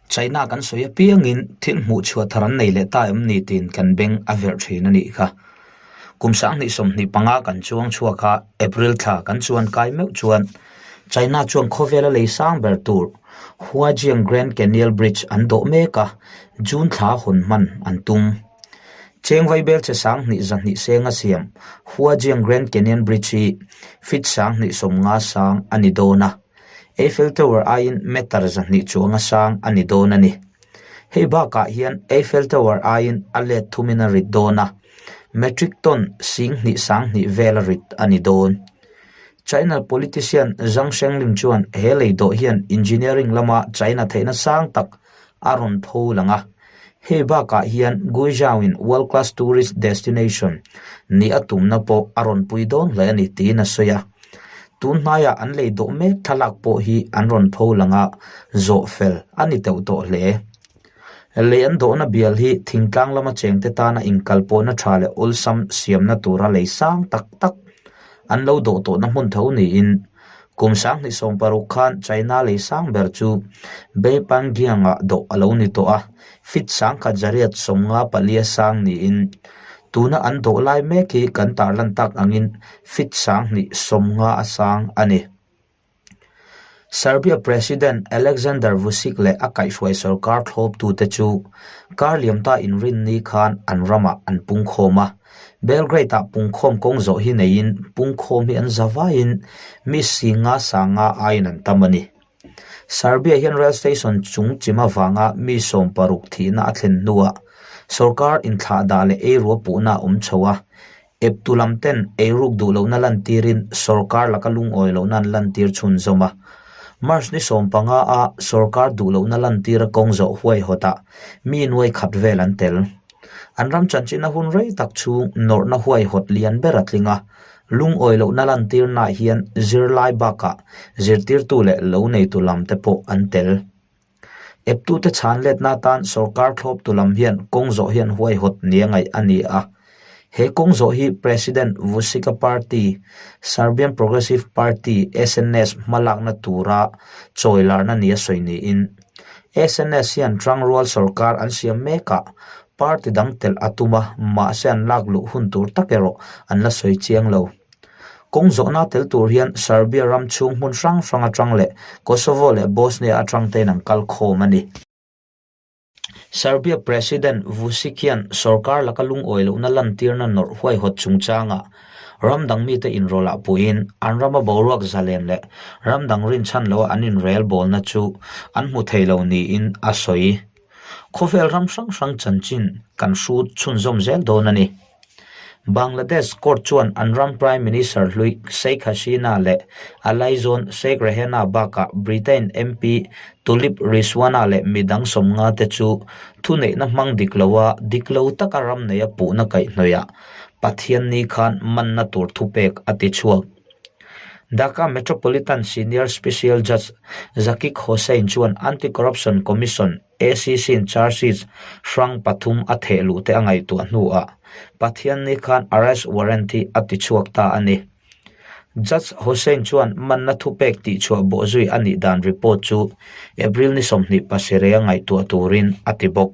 China kan sawi apiangin thil hmuh chhuah thar an nei leh ta em ni tiin kan beng a verh thin a nih kha. Kum 2025 kan chuang chhuak a, April thla kan chuan kai meuh chuan China chuan khawvela lei sang ber tur Huajiang Grand Canal Bridge an dawh mek a, June thla hawn hman an tum. Cheng vaibel che 2200 senga siam Huajiang Grand Canyon Bridge hi feet 250 sang a ni dawn a. Eiffel Tower aiin meter 200 chuanga sang a ni dawn a ni. Hei bakah hian Eiffel Tower aiin a let thumin a rit dawn a, metric ton 2,2 vel a rit a ni dawn. China politician Zhang Shengling chuan he lei dawh hian engineering lama China theihna sang tak a rawn pho lang a. Hei bakah hian Guizhou-in world class tourist destination nih a tumna pawh a rawn pui dawn hle a ni tiin a sawi a. Tun hnaiah an lei dawh mek thlalak pawh hi an rawn pho lang a, zawh fel a ni teuh tawh hle. Lei an dawhna bial hi thingtlang lama chengte tana inkalpawhna tha leh awlsam siamna tura lei sang tak tak an lo dawh tawhna hmun tho niin Kum 2016 khan China lei sang ber chu Beipanggiang-ah dawh a lo ni tawh a, feet 1154 sang niin tuna an dawh lai mek hi kan tarlan tak angin feet 250 a sang a ni. Serbia President Aleksandar Vucic leh a kaihhruai sorkar thlawptute chu kar liamta inrinni khan an ramah an pungkhawm a. Belgrade-ah pungkhawm kawng zawh hi neiin pungkhawm hi an za vaiin mi singa sanga aiin an tam a ni. Serbia hian rail station chung chim avanga mi 60 thihna a thlen hnuah sorkar inthlahdah leh eirua puhna a awm chho a, eptu lam ten eiruk duh lohna lantirin sorkar laka lungawi lohna an lantir chhunzawm a. March ni 15 a sorkar duh lohna lantira kawng zawh huaihawtah mi nuai khat vel an tel. An ram chanchinna hun rei tak chhung nawrhna huaihawt lian ber a tling a, lungawi lohna lantirnaah hian zirlai bakah zirtirtu leh lo neitu lam te pawh an tel. Eptute chhan letna atan sorkar thlawptu lam hian kawng zawh hian huaihawt nia ngaih a ni a. He kawng zawh hi President Vucic-a party, Serbian Progressive Party, SNS, hmalakna tura chawilarna nia sawi niin, SNS hian Tangrual sorkar an siam mekah party dang telh a tum a, mahse an lak luh hun tur tak erawh an la sawi chiang lo. Kawng zawhna tel tur hian Serbia ram chhung hmun hrang hrang atang leh Kosovo leh Bosnia atang tein an kal khawm a ni. Serbia President Vucic hian sorkar laka lungawi lohna lantirna nawrh huaihawt chungchangah ram dang mite inrawlah puiin an rama boruak zalen leh ram dang rinchhan loa an inrel bawlna chu an hmu thei lo niin a sawi. Khawvel ram hrang hrang chanchin kan hrut chhunzawm zel dawn a ni. Bangladesh court chuan an ram Prime Minister hlui Sheikh Hasina leh a laizawn Sheikh Rehena bakah Britain MP Tulip Rizwana leh midang 50 te chu thuneihna hmang dik loa dik lo taka ram neia puhna kaihhnawihah Pathianni khan manna tur thupek a ti chhuak. Dhaka Metropolitan Senior Special Judge Zakik Hossain chuan Anti-Corruption Commission, ACC-in charge sheet hrang pathum a theh luh te a ngaihtuah hnuah Pathianni khan arrest warrant hi a ti chhuak ta a ni. Judge Hossain chuan manna thupek tihchhuah bawhzui a nih dan report chu April ni 27 a ngaihtuah turin a ti bawk.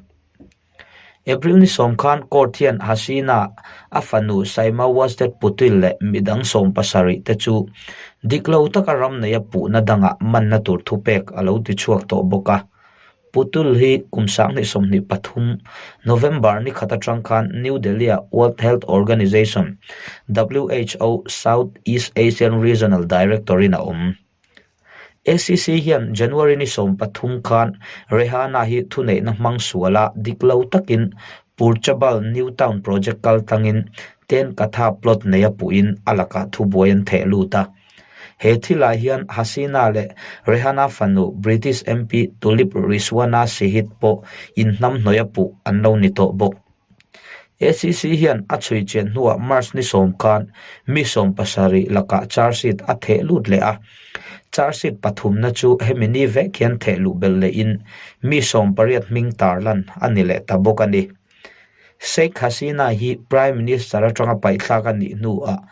April ni 10 khan court hian Hasina a fanu Saima Wazed Putul leh midang 70 te chu dik lo taka ram neia puhna dangah manna tur thupek a lo ti chhuak tawh bawk a. Putul hi kum 2023 November ni khat atang khan New Delhi-a World Health Organization, WHO, South East Asian Regional Director-in a awm. ACC hian January ni 13 khan Rehana hi thuneihna hmang suala dik lo takin Purchabal New Town Project kal tlangin ten katha plot neia puhin a lakah thubuai an theh lut a. He thilah hian Hasina leh Rehana fanu British MP Tulip Rizwana Shahid pawh inhnamhnawih a puh an lo ni tawh bawk. ACC hian a chhui chian hnuah March ni 10 khan mi 70 lakah charge sheet a theh lut leh a. Charge sheet pathumna chu hemi ni vek hian theh luh belh lehin mi 18 hming tarlan a ni leh ta bawk a ni. Sheikh Hasina hi Prime Minister atanga paihthlak a nih hnuah.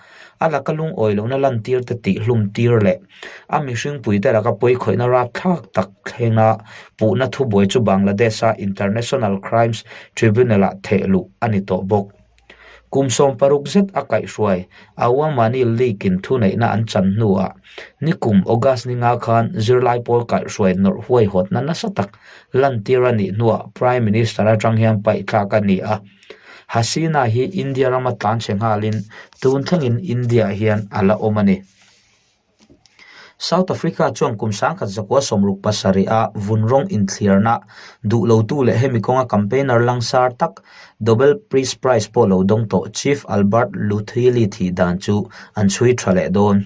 A laka lungawi lohna lantir te tihhlum tir leh a mihringpuite laka pawikhawihna rapthlak tak thlenga puhna thubuai chu Bangladesh-a International Crimes Tribunal-ah thehluh a ni tawh bawk. Kum 60 zet a kaihhruai Awamani League-in thuneihna an chan hnuah nikum August ni nga khan zirlai pawl kaihhruai nawrh huaihawtna nasa tak lantir a nih hnuah Prime Minister atang hian paihthlak a ni a. Hasina hi India rama tlanchhe nghalin tun thlengin India hian a la awm a ni. South Africa chuan kum 1967 a vun rawng inthliarna duh lotu leh hemi kawnga campaigner langsar tak Nobel Peace Prize pawh lo dawng tawh Chief Albert Luthuli thih dan chu an chhui tha leh dawn.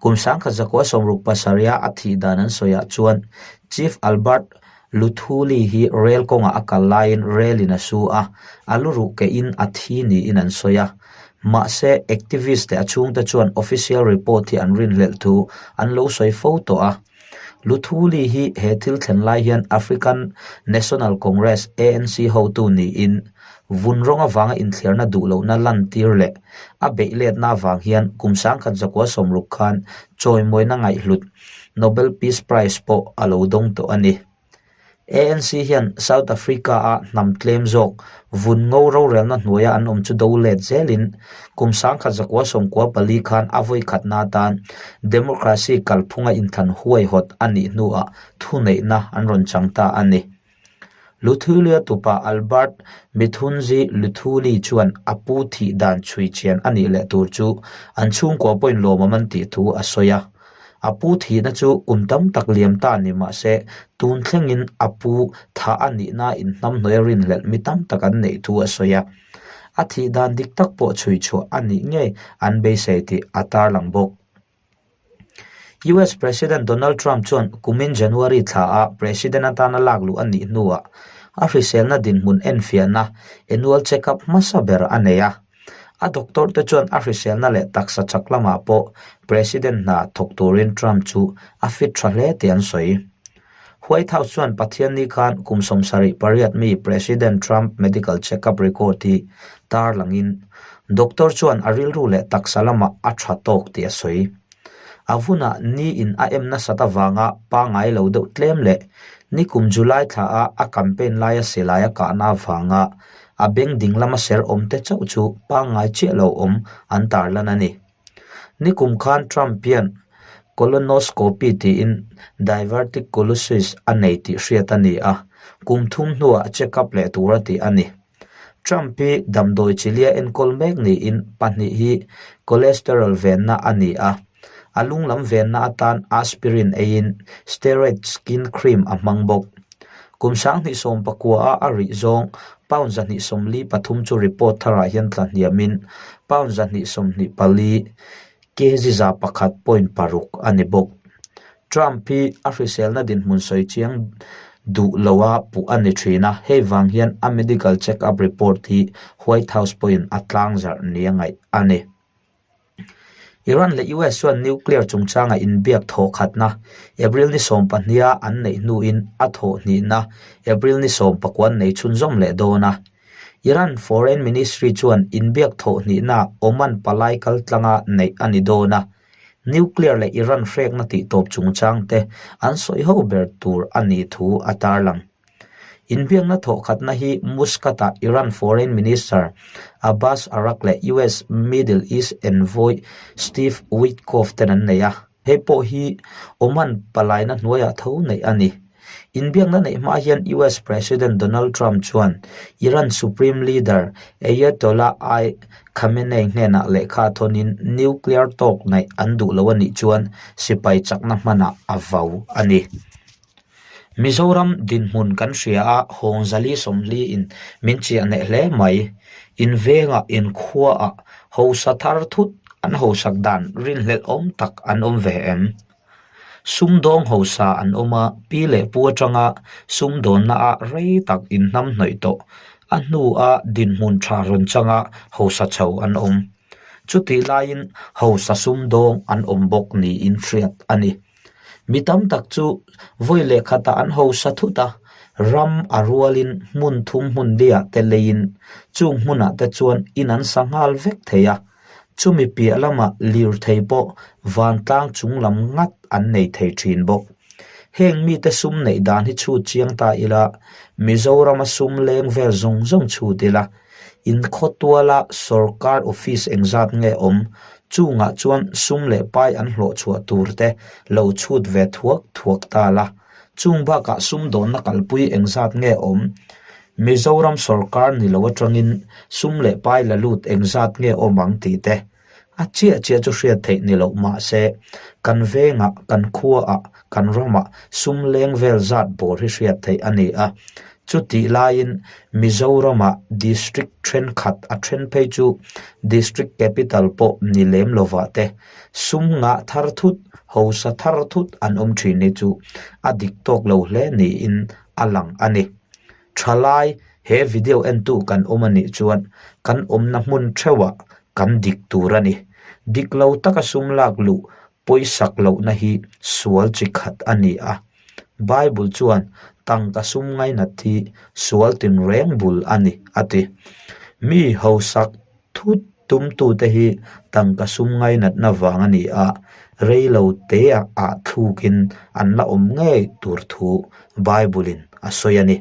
Kum 1967 a a thih dan an sawiah chuan Chief Albert Luthuli hi rel kawngah a kal laiin rel in a su a, a luruh kehin a thi niin an sawi a. Mahse, activist leh a chhungte chuan official report hi an rinhlelh thu an lo sawi fo tawh a. Luthuli hi he thil thlen lai hian African National Congress, ANC, hotu niin vun rawng avanga inthliarna duh lohna lantir leh a beih letna avang hian kum 1960 khan chawimawina ngaihhlut Nobel Peace Prize pawh a lo dawng tawh a ni. ANC hian South Africa-a hnam tlem zawk vun ngo rorelna hnuaia an awm chu do let zelin kum 1994 khan a vawi khatna atan democracy kalphunga inthlan huaihawt a nih hnuah thuneihna an rawn chang ta a ni. Luthulia tupa Albert Mthunzi Luthuli chuan a pu thih dan chhui chian a nih leh tur chu an chhungkua pawhin lawmawm an tih thu a sawi a. A pu thihna chu kum tam tak liam ta ni mah se, tun thlengin a pu thah a nihna inhnamhnawi a rinhlelh mi tam tak an neih thu a sawi a. A thih dan dik tak pawh chhui chhuah a nih ngei an beisei tih a tarlang bawk. US President Donald Trump chuan kumin January thla a President atana lak luh a nih hnuah a hriselna dinhmun enfiahna annual check-up hmasa ber a nei a. A doctor te chuan a hriselna leh taksa chak lamah pawh President hna thawk turin Trump chu a fit tha hle tih an sawi. White House chuan Pathianni khan kum 78 mi President Trump medical check-up record hi tarlangin doctor chuan a rilru leh taksa lamah a tha tawk tih a sawi. A vunah ni in a em nasat avanga pangngai lo deuh tlem leh nikum July thla a a campaign laia silai a kahna avanga A beng ding lama ser awm te chauh chu pangngai chiah lo awm an tarlan a ni. Nikum khan Trump hian colonoscopy tiin diverticulosis a nei tih hriat a ni a, kum thum hnuah check-up leh tur a tih a ni. Trump hi damdawi chilia enkawl mek niin pahnih hi cholesterol venna a ni a, a lunglam venna atan aspirin eiin steroid skin cream a hmang bawk. Kum 2019 a a rih zawng pound 243 chu report tharah hian tla hniamin pound 224 kg 1.6 a ni bawk. Trump hi a hriselna dinhmun sawi chiang duh loa puh a ni thin a, hei vang hian a medical check-up report hi White House pawhin a tlangzarh nia ngaih a ni. Iran leh US chuan nuclear chungchanga inbiak thawh khatna April ni 12 a an neih hnuin a thawh hnihna April ni 19 an nei chhunzawm leh dawn a. Iran Foreign Ministry chuan inbiak thawh hnihna Oman palai kaltlanga neih a ni dawn a, nuclear leh Iran hrekna tihtawp chungchang te an sawi ho ber tur a nih thu a tarlang. Inbiakna thawhkhatna hi Muscat-ah Iran Foreign Minister Abbas Araq leh US Middle East envoy Steve Witkoff ten an nei a, hei pawh hi Oman palaina hnuaiah tho neih a ni. Inbiakna neih hma hian US President Donald Trump chuan Iran Supreme Leader Ayatollah Ali Khamenei hnenah lehkha thawnin nuclear talk neih an duh lo a nih chuan sipai chakna hmanah a vau a ni. Mizoram dinhmun kan hria a, hawng zali sawmhli in min chiah hneh hle mai. In vengah, in khuaah hausa thar thut an hausak dan rinhlelh awm tak an awm ve em? Sumdawng hausa an awm a, pi leh pu atanga sumdawnna ah rei tak inhnam hnawih tawh, a hnua dinhmun tha rawn changa hausa chho an awm. Chutih laiin hausa sumdawng an awm bawk niin hriat a ni. Mi tam tak chu vawi leh khatah an hausa thut a, ram a rualin hmun thum hmun liah te leiin chung hmunah te chuan in an sa nghal vek thei a. Chumi piah lamah lirthei pawh vantlang chung lam ngat an nei thei thin bawk. Heng mite sum neih dan hi chhut chiang ta ila, Mizorama sum leng vel zawng zawng chhut ila, inkhawtuala sorkar office engzat nge awm, chungah chuan sum leh pai an hlawh chhuah tur te lo chhut ve thuak thuak ta la. Chung bakah sumdawnna kalpui engzat nge awm? Mizoram sorkar ni lo atangin sum leh pai la lut engzat nge awm ang tih te a chiah chiah chu hriat theih ni loh mahse kan vengah, kan khuaah, kan ramah sum leng vel zat bawr hi hriat theih a ni a. Chutih laiin Mizoramah District thenkhat a then phei chu District Capital pawh ni lem lovah te Sum ngah thar thut, hausa thar thut an awm thin hi chu a dik tawk lo hle niin a lang a ni. Thalai, he video entu kan awm a nih chuan kan awmna hmun theuhah kan dik tur a ni. Dik lo taka sum lak luh pawisak lohna hi sual chi khat a ni a. Bible chuan tangka sum ngainat hi sual tinreng bul a ni a ti. Mi hausak Thut tumtute hi tangka sum ngainatna vang a ni a, reilo teah ah thlukin an la awm ngei tur thu Bible-in a sawi a ni.